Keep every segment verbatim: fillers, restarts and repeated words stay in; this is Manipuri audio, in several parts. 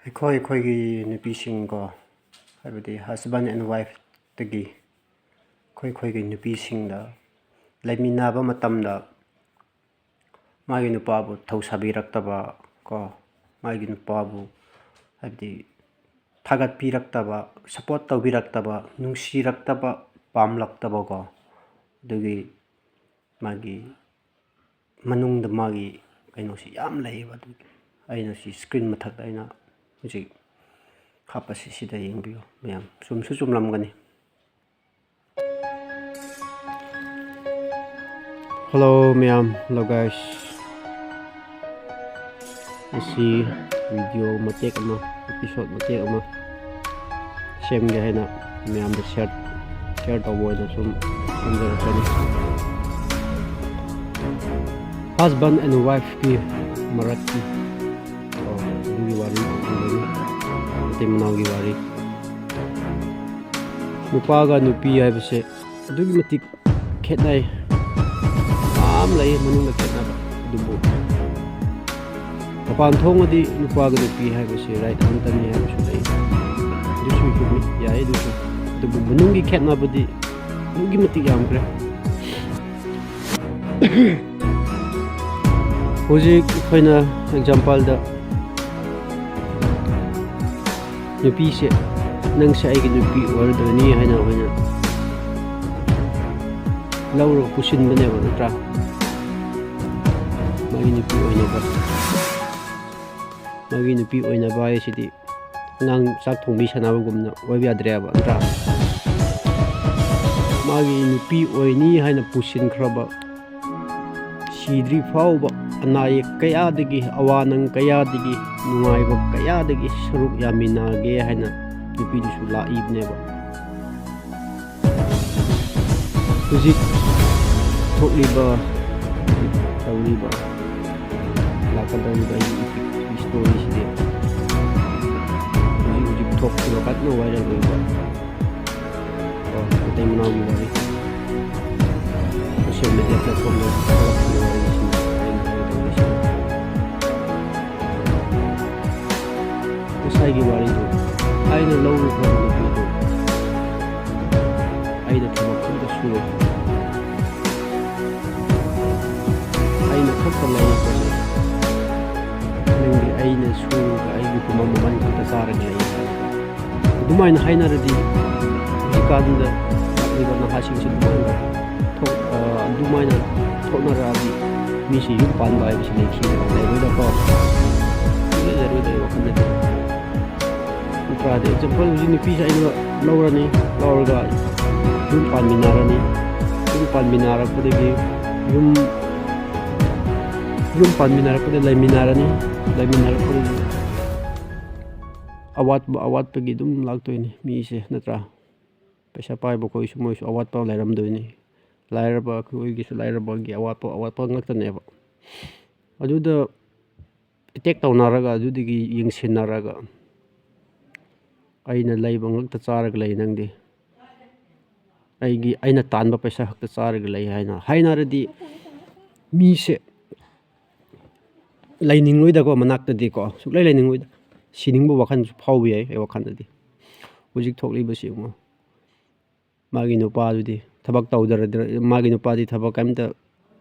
ꯑꯩꯈꯣꯏ ꯑꯩꯈꯣꯏꯒꯤ ꯅꯨꯄꯤꯁꯤꯡꯀꯣ, ꯍꯥꯏꯕꯗꯤ husband and wife ꯇꯒꯤ ꯑꯩꯈꯣꯏ ꯑꯩꯈꯣꯏꯒꯤ ꯅꯨꯄꯤꯁꯤꯡꯗ ꯂꯩꯃꯤꯟꯅꯕ ꯃꯇꯝꯗ ꯃꯥꯒꯤ ꯅꯨꯄꯥꯕꯨ ꯊꯧꯁꯥꯕꯤꯔꯛꯇꯕ ꯀꯣ, ꯃꯥꯒꯤ ꯅꯨꯄꯥꯕꯨ ꯍꯥꯏꯕꯗꯤ ꯊꯥꯒꯠꯄꯤꯔꯛꯇꯕ, support ꯇꯧꯕꯤꯔꯛꯇꯕ, ꯅꯨꯡꯁꯤꯔꯛꯇꯕ, ꯄꯥꯝꯂꯛꯇꯕꯀꯣ, ꯑꯗꯨꯒꯤ ꯃꯥꯒꯤ ꯃꯅꯨꯡꯗ ꯃꯥꯒꯤ ꯀꯩꯅꯣꯁꯤ ꯌꯥꯝ ꯂꯩꯌꯦꯕ꯫ ꯑꯗꯨꯒꯤ ꯑꯩꯅ ꯁꯤ screen ꯃꯊꯛꯇ ꯑꯩꯅ ꯍꯧꯖꯤꯛ ꯍꯥꯞꯄꯁꯤ, ꯁꯤꯗ ꯌꯦꯡꯕꯤꯌꯨ ꯃꯌꯥꯝ, ꯆꯨꯝꯁꯨ ꯆꯨꯝꯂꯝꯒꯅꯤ꯫ Hello ꯃꯌꯥꯝ, hello guys꯫ ꯉꯁꯤ video ꯃꯇꯦꯛ ꯑꯃ, episode ꯃꯇꯦꯛ ꯑꯃ ꯁꯦꯝꯒꯦ ꯍꯥꯏꯅ ꯃꯌꯥꯝꯗ share, share ꯇꯧꯕ ꯑꯣꯏꯅ ꯁꯨꯝ ꯊꯝꯖꯔꯛꯄꯅꯤ꯫ Husband and wife ꯀꯤ ꯃꯔꯛꯀꯤ, ꯑꯣ, ꯑꯗꯨꯒꯤ ꯋꯥꯔꯤ ꯑꯣꯏꯒꯅꯤ꯫ ꯃꯇꯩ ꯃꯅꯥꯎꯒꯤ ꯋꯥꯔꯤ꯫ ꯅꯨꯄꯥꯒ ꯅꯨꯄꯤ ꯍꯥꯏꯕꯁꯦ ꯑꯗꯨꯛꯀꯤ ꯃꯇꯤꯛ ꯈꯦꯠꯅꯩ꯫ ꯃꯌꯥꯝ ꯂꯩ ꯃꯅꯨꯡꯗ ꯈꯦꯠꯅꯕ, ꯑꯗꯨꯕꯨ ꯃꯄꯥꯟ ꯊꯣꯡꯗꯗꯤ ꯅꯨꯄꯥꯒ ꯅꯨꯄꯤ ꯍꯥꯏꯕꯁꯤ right ꯑꯃꯠꯇꯅꯤ ꯍꯥꯏꯕꯁꯨ ꯂꯩ꯫ ꯑꯗꯨꯁꯨ ꯆꯨꯝꯃꯤ, ꯌꯥꯏ ꯑꯗꯨꯁꯨ꯫ ꯑꯗꯨꯕꯨ ꯃꯅꯨꯡꯒꯤ ꯈꯦꯠꯅꯕꯗꯤ ꯑꯗꯨꯛꯀꯤ ꯃꯇꯤꯛ ꯌꯥꯝꯈ꯭ꯔꯦ꯫ ꯍꯧꯖꯤꯛ ꯑꯩꯈꯣꯏꯅ example ꯗ ꯅꯨꯄꯤꯁꯦ, "ꯅꯪꯁꯦ ꯑꯩꯒꯤ ꯅꯨꯄꯤ ꯑꯣꯏꯔꯗꯣꯏꯅꯤ" ꯍꯥꯏꯅ ꯑꯩꯈꯣꯏꯅ ꯂꯧꯔꯒ ꯄꯨꯁꯤꯟꯕꯅꯦꯕ, ꯅꯠꯇ꯭ꯔꯥ? ꯃꯥꯒꯤ ꯅꯨꯄꯤ ꯑꯣꯏꯅꯕ, ꯃꯥꯒꯤ ꯅꯨꯄꯤ ꯑꯣꯏꯅꯕ ꯍꯥꯏꯁꯤꯗꯤ ꯑꯉꯥꯡ ꯆꯥꯛ ꯊꯣꯡꯕꯤ ꯁꯥꯟꯅꯕꯒꯨꯝꯅ ꯑꯣꯏꯕ ꯌꯥꯗ꯭ꯔꯦꯕ, ꯅꯠꯇ꯭ꯔꯥ? ꯃꯥꯒꯤ ꯅꯨꯄꯤ ꯑꯣꯏꯅꯤ ꯍꯥꯏꯅ ꯄꯨꯁꯤꯟꯈ꯭ꯔꯕ, ꯁꯤꯗ꯭ꯔꯤ ꯐꯥꯎꯕ ꯑꯅꯥ ꯑꯌꯦꯛ ꯀꯌꯥꯗꯒꯤ, ꯑꯋꯥ ꯅꯪ ꯀꯌꯥꯗꯒꯤ, ꯅꯨꯡꯉꯥꯏꯕ ꯀꯌꯥꯗꯒꯤ ꯁꯔꯨꯛ ꯌꯥꯃꯤꯟꯅꯒꯦ ꯍꯥꯏꯅ ꯅꯨꯄꯤꯗꯨꯁꯨ ꯂꯥꯛꯏꯕꯅꯦꯕ꯫ ꯍꯧꯖꯤꯛ ꯊꯣꯛꯂꯤꯕ, ꯍꯧꯖꯤꯛ ꯇꯧꯔꯤꯕ, ꯂꯥꯛꯀꯗꯧꯔꯤꯕ ꯑꯩꯒꯤ epic story ꯁꯤꯗꯤ ꯍꯧꯖꯤꯛ ꯍꯧꯖꯤꯛ ꯊꯣꯛꯈꯤꯕ ꯀꯟꯅ viral ꯑꯣꯏꯕ, ꯀꯣ, ꯃꯇꯩ ꯃꯅꯥꯎꯒꯤ ꯋꯥꯔꯤ, social media platform ꯗ ꯊꯣꯛꯂꯛꯈꯤꯕ ꯋꯥꯔꯤꯁꯤꯡ ꯑꯩꯅ ꯍꯥꯏꯒꯗꯧꯔꯤꯁꯤ꯫ ꯑꯩꯒꯤ ꯋꯥꯔꯤꯗꯨ, ꯑꯩꯅ ꯂꯧꯔꯨꯕ ꯅꯨꯄꯤꯗꯨ ꯑꯩꯅ ꯊꯕꯛ ꯑꯝꯇ ꯁꯨꯔꯣꯏ꯫ ꯑꯩꯅ ꯈꯛꯇ ꯂꯧꯔꯨꯕꯅꯤ꯫ ꯅꯪꯗꯤ ꯑꯩꯅ ꯁꯨꯔꯒ ꯑꯩꯒꯤ ꯍꯨꯃꯥꯡ ꯃꯃꯜ ꯈꯛꯇ ꯆꯥꯔꯒ ꯂꯩ꯫ ꯑꯗꯨꯃꯥꯏꯅ ꯍꯥꯏꯅꯔꯗꯤ ꯍꯧꯖꯤꯛꯀꯥꯟꯗ ꯂꯥꯛꯂꯤꯕ ꯅꯍꯥꯁꯤꯡꯁꯤ ꯑꯗꯨꯃꯥꯏꯅ ꯊꯣꯛ-, ꯑ, ꯑꯗꯨꯃꯥꯏꯅ ꯊꯣꯛꯅꯔꯛꯑꯗꯤ ꯃꯤꯁꯤ ꯌꯨꯝ ꯄꯥꯟꯕ ꯍꯥꯏꯕꯁꯤ ꯂꯩꯈꯤꯗꯕ ꯂꯩꯔꯣꯏꯗꯀꯣ꯫ ꯂꯩꯔꯣꯏꯗꯕ ꯋꯥꯈꯜꯗꯗꯤ꯫ ꯅꯠꯇ꯭ꯔꯗꯤ ꯑꯦꯛꯖꯥꯝꯄꯜ ꯍꯧꯖꯤꯛ ꯅꯨꯄꯤꯁꯦ ꯑꯩꯅ ꯂꯧꯔꯅꯤ, ꯂꯧꯔꯒ ꯌꯨꯝ ꯄꯥꯟꯃꯤꯟꯅꯔꯅꯤ꯫ ꯌꯨꯝ ꯄꯥꯟꯃꯤꯟꯅꯔꯛꯄꯗꯒꯤ ꯌꯨꯝ, ꯌꯨꯝ ꯄꯥꯟꯃꯤꯟꯅꯔꯛꯄꯗ ꯂꯩꯃꯤꯟꯅꯔꯅꯤ꯫ ꯂꯩꯃꯤꯟꯅꯔꯛꯄꯗꯒꯤ ꯑꯋꯥꯠꯄ, ꯑꯋꯥꯠꯄꯒꯤ ꯑꯗꯨꯝ ꯂꯥꯛꯇꯣꯏꯅꯤ ꯃꯤꯁꯦ, ꯅꯠꯇ꯭ꯔꯥ? ꯄꯩꯁꯥ ꯄꯥꯏꯕ ꯈꯣꯏꯁꯨ ꯃꯣꯏꯁꯨ ꯑꯋꯥꯠꯄ ꯂꯩꯔꯝꯗꯣꯏꯅꯤ꯫ ꯂꯥꯏꯔꯕ ꯑꯩꯈꯣꯏꯒꯤꯁꯨ ꯂꯥꯏꯔꯕꯒꯤ ꯑꯋꯥꯠꯄ, ꯑꯋꯥꯠꯄ ꯉꯥꯛꯇꯅꯦꯕ꯫ ꯑꯗꯨꯗ ꯑꯦꯇꯦꯛ ꯇꯧꯅꯔꯒ, ꯑꯗꯨꯗꯒꯤ ꯌꯦꯡꯁꯤꯟꯅꯔꯒ, "ꯑꯩꯅ ꯂꯩꯕ ꯉꯛꯇ ꯆꯥꯔꯒ ꯂꯩ ꯅꯪꯗꯤ, ꯑꯩꯒꯤ, ꯑꯩꯅ ꯇꯥꯟꯕ ꯄꯩꯁꯥ ꯈꯛꯇ ꯆꯥꯔꯒ ꯂꯩ" ꯍꯥꯏꯅ ꯍꯥꯏꯅꯔꯗꯤ ꯃꯤꯁꯦ ꯂꯩꯅꯤꯡꯂꯣꯏꯗꯀꯣ, ꯃꯅꯥꯛꯇꯗꯤꯀꯣ, ꯁꯨꯛꯂꯩ ꯂꯩꯅꯤꯡꯂꯣꯏꯗ꯫ ꯁꯤꯅꯤꯡꯕ ꯋꯥꯈꯜꯁꯨ ꯐꯥꯎꯕ ꯌꯥꯏ ꯑꯩ ꯋꯥꯈꯜꯗꯗꯤ꯫ ꯍꯧꯖꯤꯛ ꯊꯣꯛꯂꯤꯕꯁꯤ ꯌꯦꯡꯉꯣ꯫ ꯃꯥꯒꯤ ꯅꯨꯄꯥꯗꯨꯗꯤ ꯊꯕꯛ ꯇꯧꯗ꯭ꯔ-, ꯃꯥꯒꯤ ꯅꯨꯄꯥꯗꯤ ꯊꯕꯛ ꯀꯩꯝꯇ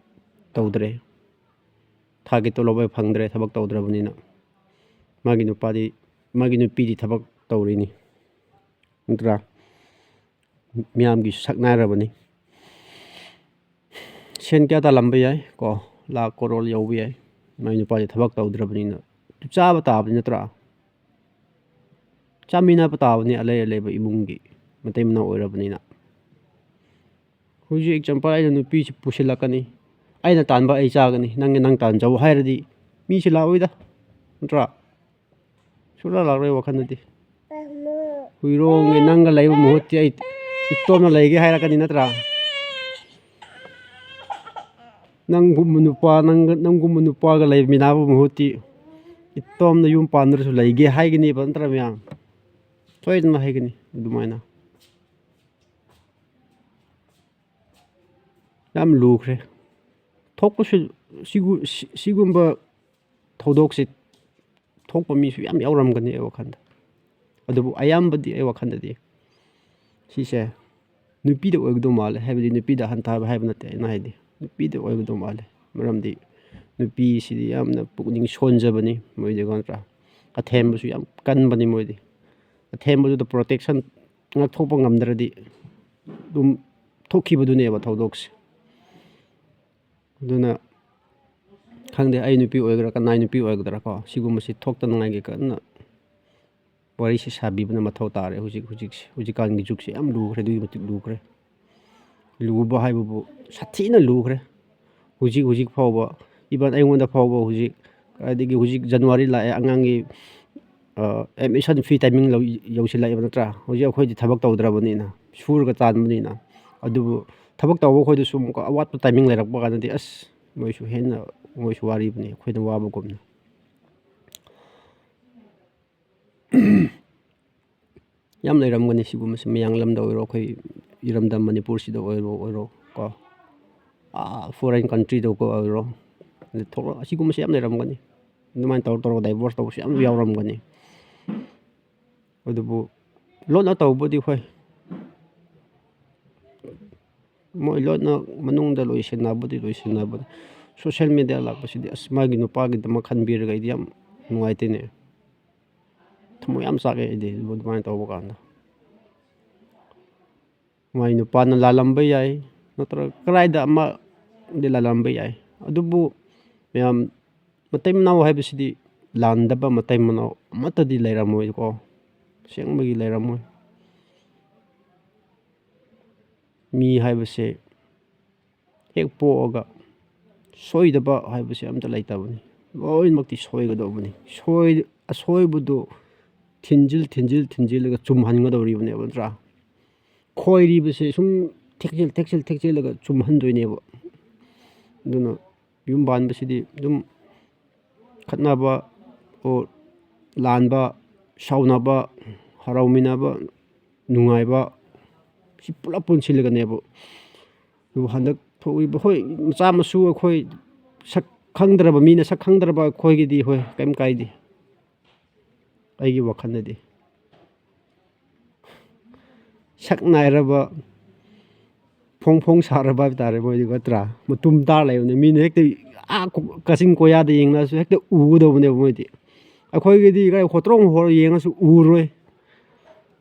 ꯇꯧꯗ꯭ꯔꯦ꯫ ꯊꯥꯒꯤ ꯇꯣꯂꯣꯞ ꯐꯪꯗ꯭ꯔꯦ, ꯊꯕꯛ ꯇꯧꯗ꯭ꯔꯕꯅꯤꯅ꯫ ꯃꯥꯒꯤ ꯅꯨꯄꯥꯗꯤ, ꯃꯥꯒꯤ ꯅꯨꯄꯤꯗꯤ ꯊꯕꯛ ꯇꯧꯔꯤꯅꯤ꯫ ꯅꯠꯇ꯭ꯔꯥ? ꯃꯤꯌꯥꯝꯒꯤꯁꯨ ꯁꯛ ꯅꯥꯏꯔꯕꯅꯤ꯫ ꯁꯦꯟ ꯀꯌꯥ ꯇꯥꯜꯂꯝꯕ ꯌꯥꯏ ꯀꯣ, ꯂꯥꯛ ꯀꯣꯔꯣꯜ ꯌꯧꯕ ꯌꯥꯏ꯫ ꯃꯥꯏ ꯅꯨꯄꯥꯁꯦ ꯊꯕꯛ ꯇꯧꯗ꯭ꯔꯕꯅꯤꯅ ꯆꯥꯕ ꯇꯥꯕꯅꯤ ꯅꯠꯇ꯭ꯔꯥ? ꯆꯥꯃꯤꯟꯅꯕ ꯇꯥꯕꯅꯤ ꯑꯂꯩ ꯑꯂꯩꯕ ꯏꯃꯨꯡꯒꯤ ꯃꯇꯩ ꯃꯅꯥꯎ ꯑꯣꯏꯔꯕꯅꯤꯅ꯫ ꯍꯧꯖꯤꯛ ꯑꯦꯛꯖꯥꯝꯄꯜ ꯑꯩꯅ ꯅꯨꯄꯤꯁꯤ ꯄꯨꯁꯤꯜꯂꯛꯀꯅꯤ, "ꯑꯩꯅ ꯇꯥꯟꯕ ꯑꯩ ꯆꯥꯒꯅꯤ, ꯅꯪꯒꯤ ꯅꯪ ꯇꯥꯟꯖꯧ" ꯍꯥꯏꯔꯗꯤ ꯃꯤꯁꯤ ꯂꯥꯛꯑꯣꯏꯗ, ꯅꯠꯇ꯭ꯔꯥ? ꯁꯨꯡꯂꯥꯛ ꯂꯥꯛꯂꯣꯏ ꯋꯥꯈꯜꯗꯗꯤ꯫ "ꯍꯨꯏꯔꯣꯡꯒꯤ ꯅꯪꯒ ꯂꯩꯕ ꯃꯍꯨꯠꯇꯤ ꯑꯩ ꯏꯇꯣꯝꯅ ꯂꯩꯒꯦ" ꯍꯥꯏꯔꯛꯀꯅꯤ ꯅꯠꯇ꯭ꯔꯥ? "ꯅꯪꯒꯨꯝꯕ ꯅꯨꯄꯥ, ꯅꯪꯒ, ꯅꯪꯒꯨꯝꯕ ꯅꯨꯄꯥꯒ ꯂꯩꯃꯤꯟꯅꯕ ꯃꯍꯨꯠꯇꯤ ꯏꯇꯣꯝꯅ ꯌꯨꯝ ꯄꯥꯟꯗ꯭ꯔꯁꯨ ꯂꯩꯒꯦ" ꯍꯥꯏꯒꯅꯦꯕ ꯅꯠꯇ꯭ꯔꯥ ꯃꯌꯥꯝ? ꯁꯣꯏꯗꯅ ꯍꯥꯏꯒꯅꯤ ꯑꯗꯨꯃꯥꯏꯅ꯫ ꯌꯥꯝ ꯂꯨꯈ꯭ꯔꯦ꯫ ꯊꯣꯛꯄꯁꯨ ꯁꯤꯒꯨ-, ꯁꯤ-, ꯁꯤꯒꯨꯝꯕ ꯊꯧꯗꯣꯛꯁꯦ ꯊꯣꯛꯄ ꯃꯤꯁꯨ ꯌꯥꯝ ꯌꯥꯎꯔꯝꯒꯅꯤ ꯑꯩ ꯋꯥꯈꯜꯗ꯫ ꯑꯗꯨꯕꯨ ꯑꯌꯥꯝꯕꯗꯤ ꯑꯩ ꯋꯥꯈꯜꯗꯗꯤ ꯁꯤꯁꯦ ꯅꯨꯄꯤꯗ ꯑꯣꯏꯒꯗꯧ ꯃꯥꯜꯂꯦ꯫ ꯍꯥꯏꯕꯗꯤ ꯅꯨꯄꯤꯗ ꯍꯟꯊꯕ ꯍꯥꯏꯕ ꯅꯠꯇꯦ ꯑꯩꯅ ꯍꯥꯏꯗꯤ, ꯅꯨꯄꯤꯗ ꯑꯣꯏꯒꯗꯧ ꯃꯥꯜꯂꯦ꯫ ꯃꯔꯝꯗꯤ ꯅꯨꯄꯤꯁꯤꯗꯤ ꯌꯥꯝꯅ ꯄꯨꯛꯅꯤꯡ ꯁꯣꯟꯖꯕꯅꯤ ꯃꯣꯏꯗꯤ, ꯅꯠꯇ꯭ꯔꯥ? ꯑꯊꯦꯝꯕꯁꯨ ꯌꯥꯝ ꯀꯟꯕꯅꯤ ꯃꯣꯏꯗꯤ꯫ ꯑꯊꯦꯝꯕꯗꯨꯗ protection ꯉꯥꯛꯊꯣꯛꯄ ꯉꯝꯗ꯭ꯔꯗꯤ ꯑꯗꯨꯝ ꯊꯣꯛꯈꯤꯕꯗꯨꯅꯦꯕ ꯊꯧꯗꯣꯛꯁꯦ꯫ ꯑꯗꯨꯅ ꯈꯪꯗꯦ, ꯑꯩ ꯅꯨꯄꯤ ꯑꯣꯏꯒꯦꯔꯥ, ꯀꯅꯥꯏ ꯅꯨꯄꯤ ꯑꯣꯏꯒꯗ꯭ꯔꯥ ꯀꯣ, ꯁꯤꯒꯨꯝꯕꯁꯤ ꯊꯣꯛꯇꯅꯉꯥꯏꯒꯤ ꯀꯟꯅ ꯋꯥꯔꯤꯁꯤ ꯁꯥꯕꯤꯕꯅ ꯃꯊꯧ ꯇꯥꯔꯦ꯫ ꯍꯧꯖꯤꯛ, ꯍꯧꯖꯤꯛꯁꯦ, ꯍꯧꯖꯤꯛꯀꯥꯟꯒꯤ ꯖꯨꯒꯁꯦ ꯌꯥꯝ ꯂꯨꯈ꯭ꯔꯦ, ꯑꯗꯨꯛꯀꯤ ꯃꯇꯤꯛ ꯂꯨꯈ꯭ꯔꯦ꯫ ꯂꯨꯕ ꯍꯥꯏꯕꯕꯨ ꯁꯥꯊꯤꯅ ꯂꯨꯈ꯭ꯔꯦ꯫ ꯍꯧꯖꯤꯛ, ꯍꯧꯖꯤꯛ ꯐꯥꯎꯕ, even ꯑꯩꯉꯣꯟꯗ ꯐꯥꯎꯕ ꯍꯧꯖꯤꯛ, ꯀꯗꯥꯏꯗꯒꯤ ꯍꯧꯖꯤꯛ January ꯂꯥꯛꯑꯦ, ꯑꯉꯥꯡꯒꯤ, ꯑ, admission fee timing ꯂꯧ-, ꯌꯧꯁꯤꯜꯂꯛꯑꯦꯕ, ꯅꯠꯇ꯭ꯔꯥ? ꯍꯧꯖꯤꯛ ꯑꯩꯈꯣꯏꯗꯤ ꯊꯕꯛ ꯇꯧꯗ꯭ꯔꯕꯅꯤꯅ, ꯁꯨꯔꯒ ꯆꯥꯟꯕꯅꯤꯅ꯫ ꯑꯗꯨꯕꯨ ꯊꯕꯛ ꯇꯧꯕ ꯑꯩꯈꯣꯏꯗꯁꯨ ꯑꯃꯨꯛꯀ ꯑꯋꯥꯠꯄ timing ꯂꯩꯔꯛꯄ ꯀꯥꯟꯗꯗꯤ, ꯑꯁ, ꯃꯣꯏꯁꯨ ꯍꯦꯟꯅ, ꯃꯣꯏꯁꯨ ꯋꯥꯔꯤꯕꯅꯤ, ꯑꯩꯈꯣꯏꯅ ꯋꯥꯕꯒꯨꯝꯅ꯫ ꯌꯥꯝ ꯂꯩꯔꯝꯒꯅꯤ ꯁꯤꯒꯨꯝꯕꯁꯦ, ꯃꯌꯥꯡꯂꯝꯗ ꯑꯣꯏꯔꯣ, ꯑꯩꯈꯣꯏ ꯏꯔꯝꯗꯝ ꯃꯅꯤꯄꯨꯔꯁꯤꯗ ꯑꯣꯏꯔꯣ, ꯑꯣꯏꯔꯣ ꯀꯣ, ꯑꯥ, foreign countryꯗꯀꯣ ꯑꯣꯏꯔꯣ, ꯑꯗ ꯊꯣꯛꯂꯛ-, ꯑꯁꯤꯒꯨꯝꯕꯁꯦ ꯌꯥꯝ ꯂꯩꯔꯝꯒꯅꯤ꯫ ꯑꯗꯨꯃꯥꯏꯅ ꯇꯧꯔ ꯇꯧꯔꯒ divorce ꯇꯧꯕꯁꯨ ꯌꯥꯝ ꯌꯥꯎꯔꯝꯒꯅꯤ꯫ ꯑꯗꯨꯕꯨ ꯂꯣꯟꯅ ꯇꯧꯕꯗꯤ ꯍꯣꯏ, ꯃꯣꯏ ꯂꯣꯟꯅ ꯃꯅꯨꯡꯗ ꯂꯣꯏꯁꯤꯟꯅꯕꯗꯤ ꯂꯣꯏꯁꯤꯟꯅꯕꯅꯤ꯫ Social media ꯂꯥꯛꯄꯁꯤꯗꯤ, ꯑꯁ, ꯃꯥꯒꯤ ꯅꯨꯄꯥꯒꯤꯗꯃꯛ ꯈꯟꯕꯤꯔꯒ ꯑꯩꯗꯤ ꯌꯥꯝ ꯅꯨꯡꯉꯥꯏꯇꯦꯅꯦ꯫ ꯊꯃꯣꯏ ꯌꯥꯝ ꯆꯥꯛꯑꯦ ꯑꯩꯗꯤ ꯑꯗꯨꯃꯥꯏꯅ ꯇꯧꯕ ꯀꯥꯟꯗ꯫ ꯃꯥꯏ ꯅꯨꯄꯥꯅ ꯂꯥꯜꯂꯝꯕ ꯌꯥꯏ, ꯅꯠꯇ꯭ꯔꯒ ꯀꯗꯥꯏꯗ ꯑꯃꯗꯤ ꯂꯥꯜꯂꯝꯕ ꯌꯥꯏ꯫ ꯑꯗꯨꯕꯨ ꯃꯌꯥꯝ, ꯃꯇꯩ ꯃꯅꯥꯎ ꯍꯥꯏꯕꯁꯤꯗꯤ ꯂꯥꯟꯗꯕ ꯃꯇꯩ ꯃꯅꯥꯎ ꯑꯃꯠꯇꯗꯤ ꯂꯩꯔꯝꯃꯣꯏꯀꯣ, ꯑꯁꯦꯡꯕꯒꯤ ꯂꯩꯔꯝꯃꯣꯏ꯫ ꯃꯤ ꯍꯥꯏꯕꯁꯦ ꯍꯦꯛ ꯄꯣꯛꯑꯒ ꯁꯣꯏꯗꯕ ꯍꯥꯏꯕꯁꯦ ꯑꯝꯇ ꯂꯩꯇꯕꯅꯤ꯫ ꯂꯣꯏꯅꯃꯛꯇꯤ ꯁꯣꯏꯒꯗꯧꯕꯅꯤ꯫ ꯁꯣꯏ-, ꯑꯁꯣꯏꯕꯗꯨ ꯊꯤꯟꯖꯤꯜ, ꯊꯤꯟꯖꯤꯜ, ꯊꯤꯟꯖꯤꯜꯂꯒ ꯆꯨꯝꯍꯟꯒꯗꯧꯔꯤꯕꯅꯦꯕ, ꯅꯠꯇ꯭ꯔꯥ? ꯈꯣꯏꯔꯤꯕꯁꯦ ꯁꯨꯝ ꯊꯦꯛꯆꯤꯜ, ꯊꯦꯛꯆꯤꯜ, ꯊꯦꯛꯆꯤꯜꯂꯒ ꯆꯨꯝꯍꯟꯗꯣꯏꯅꯦꯕ꯫ ꯑꯗꯨꯅ ꯌꯨꯝ ꯄꯥꯟꯕꯁꯤꯗꯤ ꯑꯗꯨꯝ ꯈꯠꯅꯕ, ꯑꯣ, ꯂꯥꯟꯕ, ꯁꯥꯎꯅꯕ, ꯍꯔꯥꯎꯃꯤꯟꯅꯕ, ꯅꯨꯡꯉꯥꯏꯕ, ꯁꯤ ꯄꯨꯂꯞ ꯄꯨꯟꯁꯤꯜꯂꯒꯅꯦꯕ꯫ ꯑꯗꯨꯕꯨ ꯍꯟꯗꯛ ꯊꯣꯛꯏꯕ, ꯍꯣꯏ, ꯃꯆꯥ ꯃꯁꯨ ꯑꯩꯈꯣꯏ ꯁꯛ ꯈꯪꯗ꯭ꯔꯕ, ꯃꯤꯅ ꯁꯛ ꯈꯪꯗ꯭ꯔꯕ ꯑꯩꯈꯣꯏꯒꯤꯗꯤ, ꯍꯣꯏ, ꯀꯩꯝ ꯀꯥꯏꯗꯦ꯫ ꯑꯩꯒꯤ ꯋꯥꯈꯜꯗꯗꯤ꯫ ꯁꯛ ꯅꯥꯏꯔꯕ, ꯐꯣꯡ ꯐꯣꯡ ꯁꯥꯔꯕ ꯍꯥꯏꯕ ꯇꯥꯔꯦ ꯃꯣꯏꯗꯤ, ꯅꯠꯇ꯭ꯔꯥ? ꯃꯇꯨꯝ ꯇꯥꯔ ꯂꯩꯕꯅꯦ꯫ ꯃꯤꯅ ꯍꯦꯛꯇ ꯑꯥ ꯀꯣ-, ꯀꯥꯆꯤꯟ ꯀꯣꯌꯥꯗ ꯌꯦꯡꯂꯁꯨ ꯍꯦꯛꯇ ꯎꯒꯗꯧꯕꯅꯦꯕ ꯃꯣꯏꯗꯤ꯫ ꯑꯩꯈꯣꯏꯒꯤꯗꯤ ꯀꯥꯏ ꯍꯣꯇ꯭ꯔꯣꯡ ꯍꯣꯔ ꯌꯦꯡꯉꯁꯨ ꯎꯔꯣꯏ꯫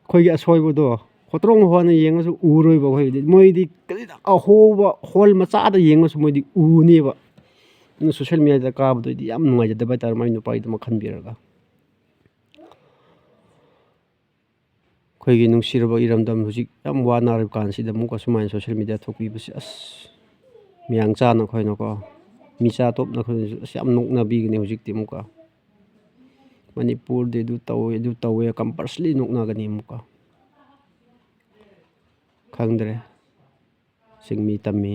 ꯑꯩꯈꯣꯏꯒꯤ ꯑꯁꯣꯏꯕꯗꯣ ꯍꯣꯇ꯭ꯔꯣꯡ ꯍꯣꯔꯅ ꯌꯦꯡꯉꯁꯨ ꯎꯔꯣꯏꯕ ꯑꯩꯈꯣꯏꯒꯤꯗꯤ꯫ ꯃꯣꯏꯗꯤ ꯀꯔꯤ ꯑꯍꯣꯕ ꯍꯣꯜ ꯃꯆꯥꯗ ꯌꯦꯡꯉꯁꯨ ꯃꯣꯏꯗꯤ ꯎꯅꯦꯕ꯫ ꯑꯗꯨꯅ social mediaꯗ ꯀꯥꯕꯗꯨꯗꯤ ꯌꯥꯝ ꯅꯨꯡꯉꯥꯏꯖꯗꯕ ꯍꯥꯏ ꯇꯥꯔꯦ, ꯃꯥꯏ ꯅꯨꯄꯥꯒꯤꯗꯃꯛ ꯈꯟꯕꯤꯔꯒ꯫ ꯑꯩꯈꯣꯏꯒꯤ ꯅꯨꯡꯁꯤꯔꯕ ꯏꯔꯝꯗꯝ ꯍꯧꯖꯤꯛ ꯌꯥꯝ ꯋꯥꯅꯔꯤꯕ ꯀꯥꯟꯁꯤꯗ ꯑꯃꯨꯛꯀ ꯁꯨꯃꯥꯏꯅ social media ꯊꯣꯛꯄꯤꯕꯁꯦ, ꯑꯁ, ꯃꯌꯥꯡ ꯆꯥꯅ ꯑꯩꯈꯣꯏꯅꯀꯣ, ꯃꯤꯆꯥ ꯇꯣꯞꯅ ꯑꯩꯈꯣꯏꯅꯁꯨ ꯑꯁ ꯌꯥꯝ ꯅꯣꯛꯅꯕꯤꯒꯅꯤ ꯍꯧꯖꯤꯛꯇꯤ ꯑꯃꯨꯛꯀ꯫ ꯃꯅꯤꯄꯨꯔꯗꯤ ꯑꯗꯨ ꯇꯧꯋꯦ, ꯑꯗꯨ ꯇꯧꯋꯦ, compulsorily ꯅꯣꯛꯅꯒꯅꯤ ꯑꯃꯨꯛꯀ꯫ ꯈꯪꯗ꯭ꯔꯦ꯫ ꯆꯤꯡꯃꯤ ꯇꯝꯃꯤ꯫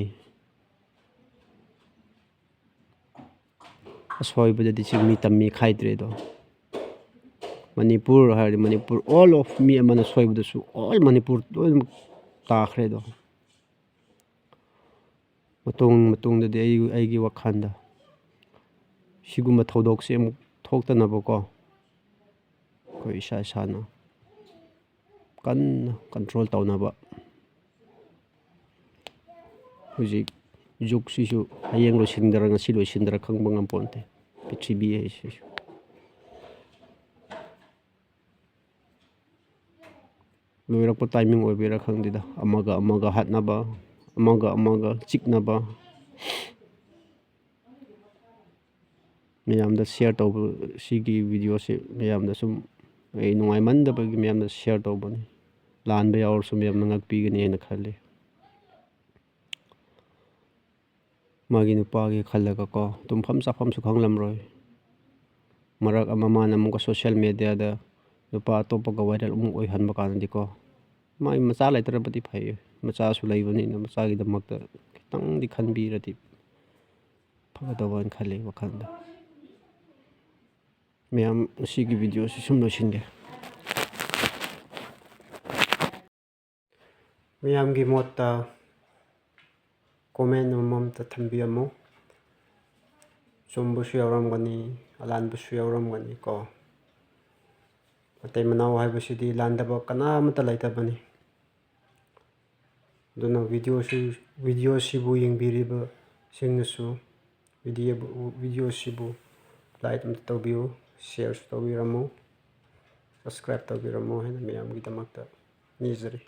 ꯑꯁꯣꯏꯕꯗꯗꯤ ꯆꯤꯡꯃꯤ ꯇꯝꯃꯤ ꯈꯥꯏꯗ꯭ꯔꯦꯗꯣ꯫ ꯃꯅꯤꯄꯨꯔ ꯍꯥꯏꯔꯗꯤ ꯃꯅꯤꯄꯨꯔ, all of, ꯃꯤ ꯑꯃꯅ ꯁꯣꯏꯕꯗꯁꯨ all ꯃꯅꯤꯄꯨꯔ ꯂꯣꯏꯅꯃꯛ ꯇꯥꯈ꯭ꯔꯦꯗꯣ꯫ ꯃꯇꯨꯡ ꯃꯇꯨꯡꯗꯗꯤ ꯑꯩ, ꯑꯩꯒꯤ ꯋꯥꯈꯜꯗ ꯁꯤꯒꯨꯝꯕ ꯊꯧꯗꯣꯛꯁꯦ ꯑꯃꯨꯛ ꯊꯣꯛꯇꯅꯕꯀꯣ, ꯑꯩꯈꯣꯏ ꯏꯁꯥ ꯏꯁꯥꯅ ꯀꯟꯅ control ꯇꯧꯅꯕ꯫ ꯍꯧꯖꯤꯛ ꯖꯨꯒꯁꯤꯁꯨ ꯍꯌꯦꯡ ꯂꯣꯏꯁꯤꯟꯒꯗ꯭ꯔꯥ ꯉꯁꯤ ꯂꯣꯏꯁꯤꯟꯒꯗ꯭ꯔꯥ ꯈꯪꯕ ꯉꯝꯄꯣꯟꯇꯦ, ꯄ꯭ꯔꯤꯊꯤꯕꯤ ꯍꯥꯏꯁꯤꯁꯨ꯫ ꯂꯣꯏꯔꯛꯄ timing ꯑꯣꯏꯕꯩꯔꯥ ꯈꯪꯗꯦꯗ, ꯑꯃꯒ ꯑꯃꯒ ꯍꯥꯠꯅꯕ, ꯑꯃꯒ ꯑꯃꯒ ꯆꯤꯛꯅꯕ꯫ ꯃꯌꯥꯝꯗ share ꯇꯧꯕ, ꯁꯤꯒꯤ videoꯁꯦ ꯃꯌꯥꯝꯗ ꯁꯨꯝ ꯑꯩ ꯅꯨꯡꯉꯥꯏꯃꯟꯗꯕꯒꯤ ꯃꯌꯥꯝꯗ share ꯇꯧꯕꯅꯤ꯫ ꯂꯥꯟꯕ ꯌꯥꯎꯔꯁꯨ ꯃꯌꯥꯝꯅ ꯉꯥꯛꯄꯤꯒꯅꯤ ꯍꯥꯏꯅ ꯈꯜꯂꯤ꯫ ꯃꯥꯒꯤ ꯅꯨꯄꯥꯒꯤ ꯈꯜꯂꯒꯀꯣ, ꯇꯨꯝꯐꯝ ꯆꯥꯐꯝꯁꯨ ꯈꯪꯂꯝꯔꯣꯏ꯫ ꯃꯔꯛ ꯑꯃ ꯃꯥꯅ ꯑꯃꯨꯛꯀ social mediaꯗ ꯅꯨꯄꯥ ꯑꯇꯣꯞꯄꯒ viral ꯑꯃꯨꯛ ꯑꯣꯏꯍꯟꯕ ꯀꯥꯟꯗꯗꯤꯀꯣ, ꯃꯥꯒꯤ ꯃꯆꯥ ꯂꯩꯇ꯭ꯔꯕꯗꯤ ꯐꯩ, ꯃꯆꯥꯁꯨ ꯂꯩꯕꯅꯤꯅ ꯃꯆꯥꯒꯤꯗꯃꯛꯇ ꯈꯤꯇꯪꯗꯤ ꯈꯟꯕꯤꯔꯗꯤ ꯐꯒꯗꯧꯕ ꯍꯥꯏꯅ ꯈꯜꯂꯤ ꯋꯥꯈꯜꯗ꯫ ꯃꯌꯥꯝ, ꯉꯁꯤꯒꯤ videoꯁꯤ ꯁꯨꯝ ꯂꯣꯏꯁꯤꯟꯒꯦ꯫ ꯃꯌꯥꯝꯒꯤ ꯃꯣꯠꯇ comment ꯑꯃꯃꯝꯇ ꯊꯝꯕꯤꯔꯝꯃꯨ꯫ ꯆꯨꯝꯕꯁꯨ ꯌꯥꯎꯔꯝꯒꯅꯤ, ꯑꯂꯥꯟꯕꯁꯨ ꯌꯥꯎꯔꯝꯒꯅꯤ ꯀꯣ꯫ ꯃꯇꯩ ꯃꯅꯥꯎ ꯍꯥꯏꯕꯁꯤꯗꯤ ꯂꯥꯟꯗꯕ ꯀꯅꯥ ꯑꯃꯠꯇ ꯂꯩꯇꯕꯅꯤ꯫ ꯑꯗꯨꯅ videoꯁꯤ, videoꯁꯤꯕꯨ ꯌꯦꯡꯕꯤꯔꯤꯕꯁꯤꯡꯅꯁꯨ video, videoꯁꯤꯕꯨ like ꯑꯝꯇ ꯇꯧꯕꯤꯌꯨ, shareꯁꯨ ꯇꯧꯕꯤꯔꯝꯃꯨ, subscribe ꯇꯧꯕꯤꯔꯝꯃꯨ ꯍꯥꯏꯅ ꯃꯌꯥꯝꯒꯤꯗꯃꯛꯇ ꯅꯤꯖꯔꯤ꯫